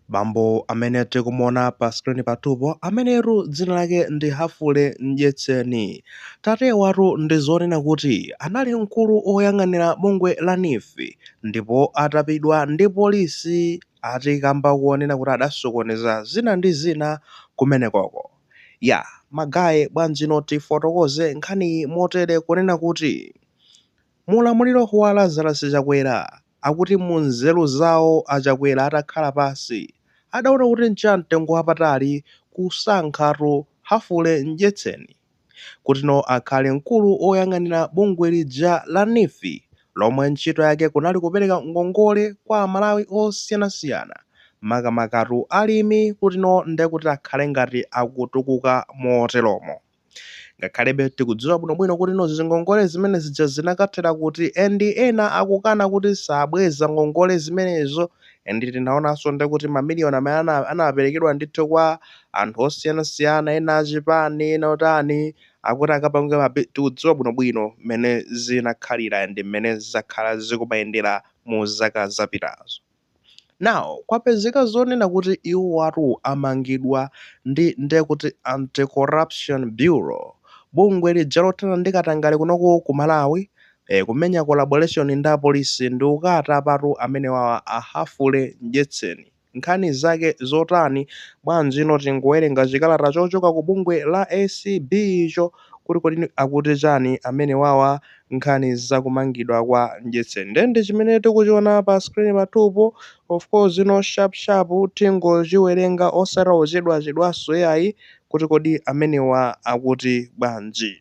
Bambo amene tikumuona pa screen pathupo amenetu dzina lake ndi Humphrey Mdyetseni. Tatewatu ndi zonena kuti anali mkulu oyang'anira bungwe la NEEF ndipo atapidwa ndi polisi ati kamba kuonena kuti adasokoneza zina ndi zina kumenekoko. Ya magaye, bwanjino tifotokoze nkhaniyi motere kunena kuti mulamuliro wa Lazarus Chakwera, akuti mu nzeru zawo a Chakwera atakhala pasi adaona kuti nchamtengo wapatali kusankhatu Humphrey Mdyetseni kutino akhale mkulu oyang'anira bungwe lija la NEEF, lomwe ntchito yake kunali kupereka ngongole kwa Amalawi osiyanasiyana, makamakatu alimi, kutino ndekuti akhale ngati akutukuka moteromo. Ngakhalebe tikudziwa bwinobwino kuti no zingongole zimene zija zinakathera kuti and ena akukana kuti sabweza ngongole zimenezo, and tinaonanso ndekuti mamiliyoni amene anaperekedwa ndithu kwa anthu osiyanasiyana, ena achipani, ena otani, akuti akapange mabi. Tikudziwa bwinobwino mmene zinakhalira ndi mmene zakhala zikumayendera mu zaka zapitazo. Now kwapezeka zonena kuti iwo amangidwa ndi ndekuti Anti-Corruption Bureau, bungwe lija lothana ndi katangale kunoku ku Malawi, kumenya collaboration ndi apolisi ndi ukatapatu amene wawa a Humphrey Mdyetseni. Nkhani zake zotani? Bwanjino tingowerenga chikalata chochoka ku bungwe la ACB icho kuti kodi akuti chani amene wawa nkhani zakumangidwa kwa Mdyetseni. Ndende chimene tikuchiona pa screen pathupo, of course ino sharp sharp tingochiwerenga osati yayi, kuti kodi amenewa akuti bwanji.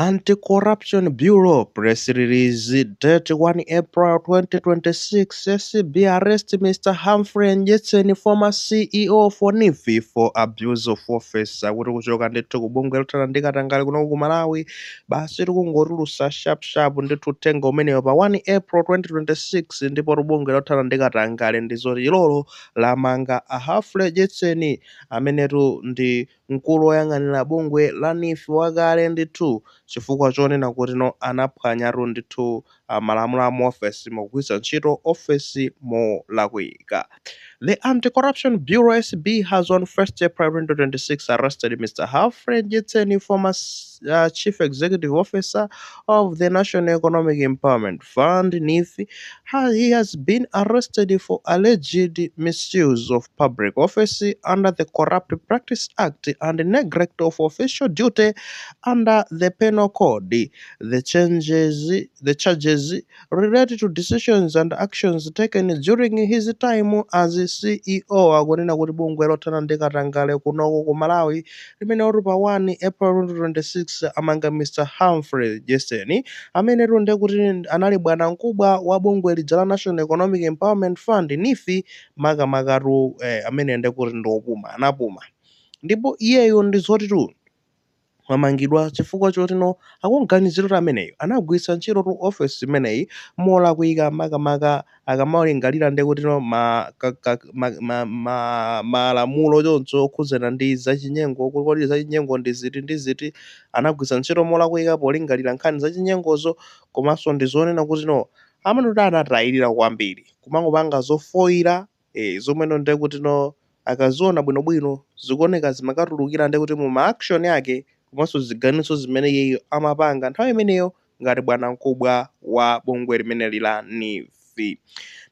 Anti-Corruption Bureau press release date 1 April 2026. ACB arrest Mr. Humphrey Mdyetseni, former CEO for NEEF, for abuse of office. Akuti kuchoka ndithu ku bungwe lothana ndi katangale kuno ku Malawi, basi tikungotulusa sharp sharp ndithu uthenga umenewo pa 1 April 2026. Ndipo bungwe lothana ndi katangale ndi zoti ilolo lamanga a Humphrey Mdyetseni, amenetu ndi mkulu woyang'anira bungwe la NEEF wakale ndithu, chifukwa chonena kuti no anaphwanyatu ndithu malamulo a mu ofesi mogwiritsa ntchito ofesi molakwika. The Anti-Corruption Bureau ACB has on 1st April 2026 arrested Mr. Humphrey Mdyetseni, former Chief Executive Officer of the National Economic Empowerment Fund, NEEF. He has been arrested for alleged misuse of public office under the Corrupt Practice Act and neglect of official duty under the Penal Code. The charges related to decisions and actions taken during his time as CEO. Akunena kuti bungwe lothana ndi katangale kunoko ku Malawi limene oti pa 1 April 2026 amanga Mr. Humphrey Mdyetseni, amene tunde kuti anali bwana mkubwa wa bungwe lija la National Economic Empowerment Fund, NEEF, makamakatu amene nde kuti ndi opuma, anapuma, ndipo iyeyo ndi zotitu wamangidwa chifukwa chotino akuganizira kuti ameneyo anagwiritsa ntchito tu office imeneyi molakwika, makamaka akamalingalira ndi kuti no ma, ka, ka, ma, ma, ma, malamulo choncho okhudzana ndi zachinyengo, kuti kodi zachinyengo ndi ziti ndi ziti, anagwiritsa ntchito molakwika polingalira nkhani zachinyengozo. Komanso ndi zonena kuti no amanoti anatayirira kwambiri kumangopanga zofoyira, zomweno ndiye kuti no akaziona bwinobwino zikuoneka zimakatulukira ndiye kuti mu ma action yake komanso ziganizo zimene iyeyo amapanga nthawi imeneyo ngati bwanamkubwa wa bungwe limeneli la NEEF.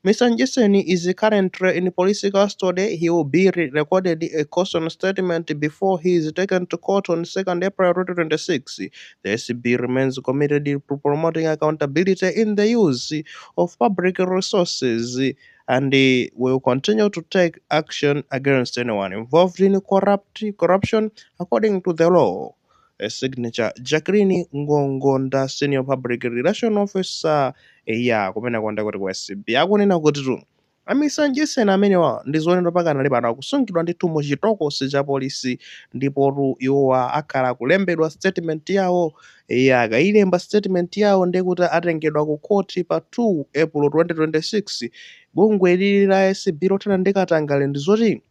Mr. Mdyetseni is currently in police custody. He will be recorded a caution statement before he is taken to court on 2nd April 2026. The ACB remains committed to promoting accountability in the use of public resources and will continue to take action against anyone involved in corruption according to the law. A signature, Jacqueline Ngongonda, Senior Public Relation Officer ya kumene konda kuti ku ACB. Akunena kuti tu a Mr. Mdyetseni amenewa ndi zonena pakanali pano akusungidwa ndithu mu chitokosi cha polisi, ndipotu iwowa akhala kulembedwa statement yawo. Iye akayilemba statement yawo ndi kuti atengedwa ku khoti pa 2 April 2026. Bungwe lili la ACB lothana ndi katangale ndi zoti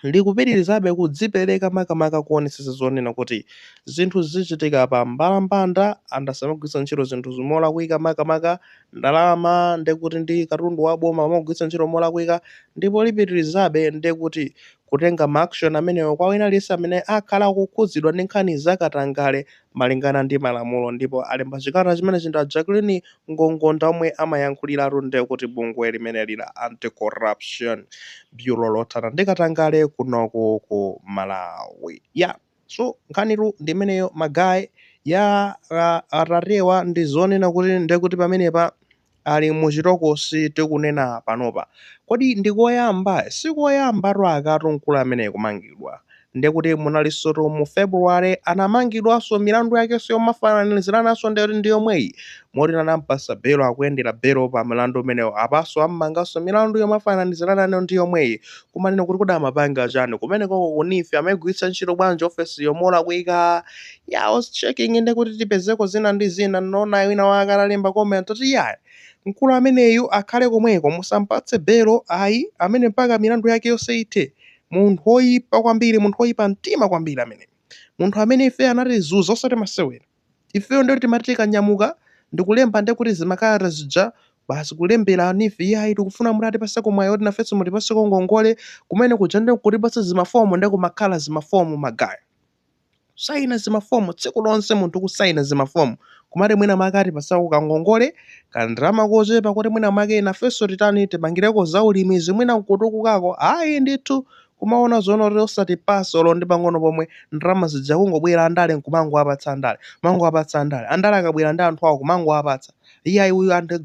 Likupitirizabe kudzipereka makamaka kuonetsetsa zonena kuti zinthu zichitika pa mbalambanda, anthu asamagwiritsa ntchito zinthu molakwika, makamaka ndalama ndekuti ndi katundu wa boma amagwiritsa ntchito molakwika. Ndipo lipitirizabe ndekuti kutenga ma action amenewo kwa wina aliyense amene akhala akukhudzidwa ndi nkhani zakatangale malingana ndi malamulo. Ndipo alemba chikalata chimenechi ndi a Jacqueline Ngongonda omwe amayankhuliratu ndekuti bungwe limeneli la Anti-Corruption Bureau lothana ndi katangale kunoku ku Malawi. Ya, so nkhanitu ndi imeneyo, ma guy, ya atatewa ndi zonena kuti ndekuti pamenepa ali muchitokosi tikunena panopa. Kodi ndikoyamba? Sikoyambatu akatu mkulu amene kumangidwa. Ndekuti munalinsotu mu February anamangidwanso, milandu yakenso yomafananizirananso ndekuti ndi yomweyi, moti anampasa belo, akuyendera belo pa milandu umenewo. Apaso ammanganso milandu yomafananizirana ndi yomweyi. Kumanena kuti kodi amapanga chani kumenekoko ku NEEF? Amayigwiritsa ntchito bwanji ofesi yomolakwika? Yeah, I was checking ndekuti tipezeko zina ndi zina. Nona wina wake atalemba comment kuti yeah, mkulu ameneyu akhale komweko, musampatse belo ayi amene mpaka milandu yake yonse ithe. Munthu woyipa kwambiri, munthu woyipa mtima kwambiri amene, munthu amene ife anatizuza osati masewera. Ifeyo ndikuti timati tikanyamuka ndikulemba ndekuti zimakalata zija basi, kulembera NEEF, iyayi, tikufuna mutatipaseko mwayi oti nafenso mutipaseko ngongole. Kumene kuja ndi kutipatsa zimafomu, ndi kumakhala zimafomu, ma guy, saina zimafomu tsiku lonse, munthu kusaina zimafomu, kumati mwina mwake atipasako kangongole kandalama kochepa kuti mwina mwake nafenso titani, tipangireko zaulimi zimwina nkutukukako. Ayi ndithu, kumaona zoona kuti osatipasa olo ndi pang'ono pomwe. Ndalama zija kungobwera andale nkumangowapatsa andale, kumangowapatsa andale. Andale akabwera ndi anthu awo kumangowapatsa, iyayi, uyu anthu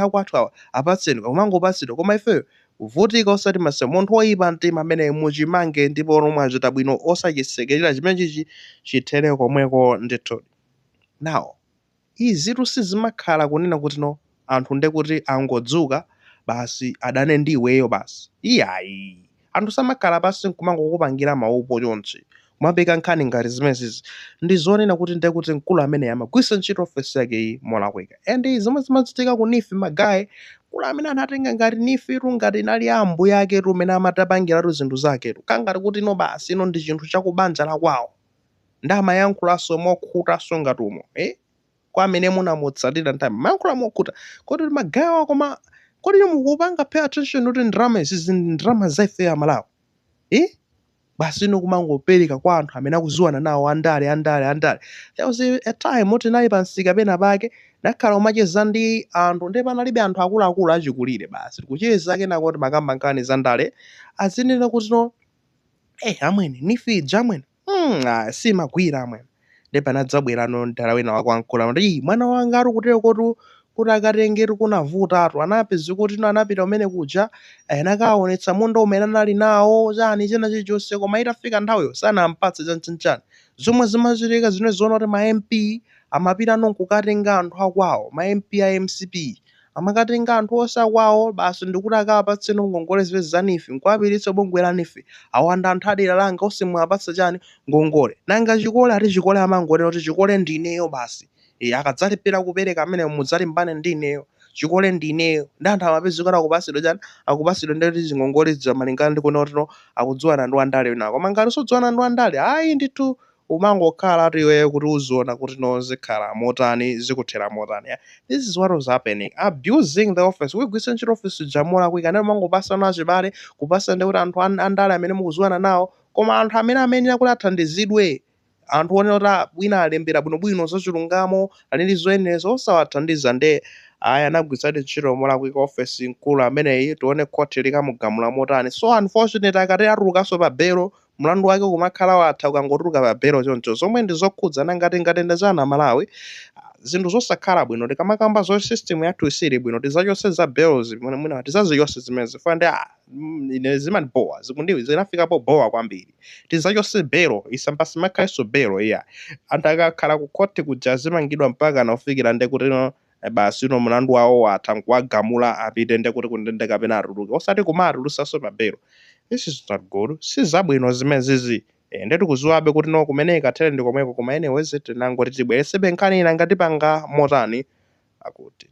akwathu awa apatseni, kumangopatsidwa, koma ifeyo kuvutika osati mase. Munthu woyipa mtima amene muchimange, ndipo omwe achita bwino osachisekerera chimenechichi, chithere komweko ndithu. Now, izitu sizimakhala kunena kuti no, anthu ndekuti angodzuka basi adane ndi iweyo basi, iyayi. Anthu samakhala pasi nkumangokupangira maupo chonchi, kumapeka nkhani ngati zimenezi. Ndi zonena kuti ndekuti mkulu amene amagwiritsa ntchito ofesi yake iyi molakwika, and zomwe zimachitika ku NEEF, ma guy, mkulu amene anatenga ngati NEEF tu ngati inali ambuye aketu, umene amatapangiratu zinthu zaketu, kangati kuti no, basi ino ndi chinthu chakubanja la kwawo, ndi amayankhulanso mokhutanso ngati umo, eh? Kwa amene munamutsatira nthawi mayankhula mokhuta kodi ma guy wa, koma kodi mukupanga pay attention kuti ndalama izi ndi ndalama za ife Amalawi, eh? Basi ino kumangopereka kwa anthu amene akuziwana nawo, andale, andale, andale. There was a time tinali pansika pena pake, nakhala umacheza ndi anthu, ndi panalibe anthu akuluakulu achikulire, basi tikucheza, kenako kuti makamba nkhani za ndale, azinena kuti no, amwene, NEEF ija amwene, ah, simagwira amwene. Ndi panadzabwerano mdala wina wakwankula kuti, "Ii, mwana wanga ari kutero kotu kuti akatengetu kunavutatu, anapeza kuti no, anapita umene kuja, anakaonetsa munda umene anali nawo, chani china chilichonse, koma itafika nthawiyo sanampatse chanchanchani." Zomwe zimachitika zimene zoona kuti ma MP amapita no kukatenga anthu akwawo, ma MP a MCP amakatenga anthu onse akwawo basi ndikuti akawapatseno ngongole zimene za NEEF, nkuwapiritsa bungwe la NEEF, awanda anthu adera langa onse mwapatsa chani, ngongole. Nanga chikole? Ati chikole amangonena kuti chikole ndineyo basi. E, akadzalephera kupereka amene mudzalimbane ndi ineyo, chikole ndineyo. Ndi anthu amapezekana akupasidwa chani, akupasidwa ndeti zingongole zija malingana ndi kuona kuti no, akudziwana ndi wandale wina. Koma ngati sudziwana ndi wandale, ayi ndithu, umangokhala ati iweyo kuti uziona kuti no, zikhala motani, zikuthera motani. Yeah. This is what was happening, abusing the office, kugwiritsa ntchito office ija molakwika, ndi mangopasana achibale, kupasa ndi kuti anthu andale amene mukudziwana nawo, koma anthu amene amenera kuti athandizidwe, anthu onena kuti wina alembera bwinobwino zachilungamo, ali ndi zoyenereza, osawathandiza. Nde ayi, anagwiritsadi ntchito molakwika ofesi mkulu ameneyi. Tione khoti likamugamula motani. So unfortunate, akati atulukanso pa belo, mlandu wake kumakhala watha ukangotuluka pa belo choncho, zomwe ndi zokhudzana ngati ngatende chana Malawi, zinthu zosakhala bwino. Tikamakamba zo system yathu isili bwino, tizachonse za bails mwina tizazichonse zimene zifuna ndi ine zimandibowa, zikundi zinafikapo bowa kwambiri. Tizachonse belo, isampasimakhalenso belo iya. Anthu akakhala ku khoti kuja zimangidwa mpaka nakufikira nde kuti no, basi ino mlandu wawo watha, nkuwagamula apite nde kuti kundende kapena atuluke, osati kumatulusanso pa belo. This is not good, si zabwino zimenezizi. Nde tikuziwabe kuti no, kumene ikathere ndi komweko, koma anyways tinangoti tibweresebe nkhani ina ngati panga motani akuti.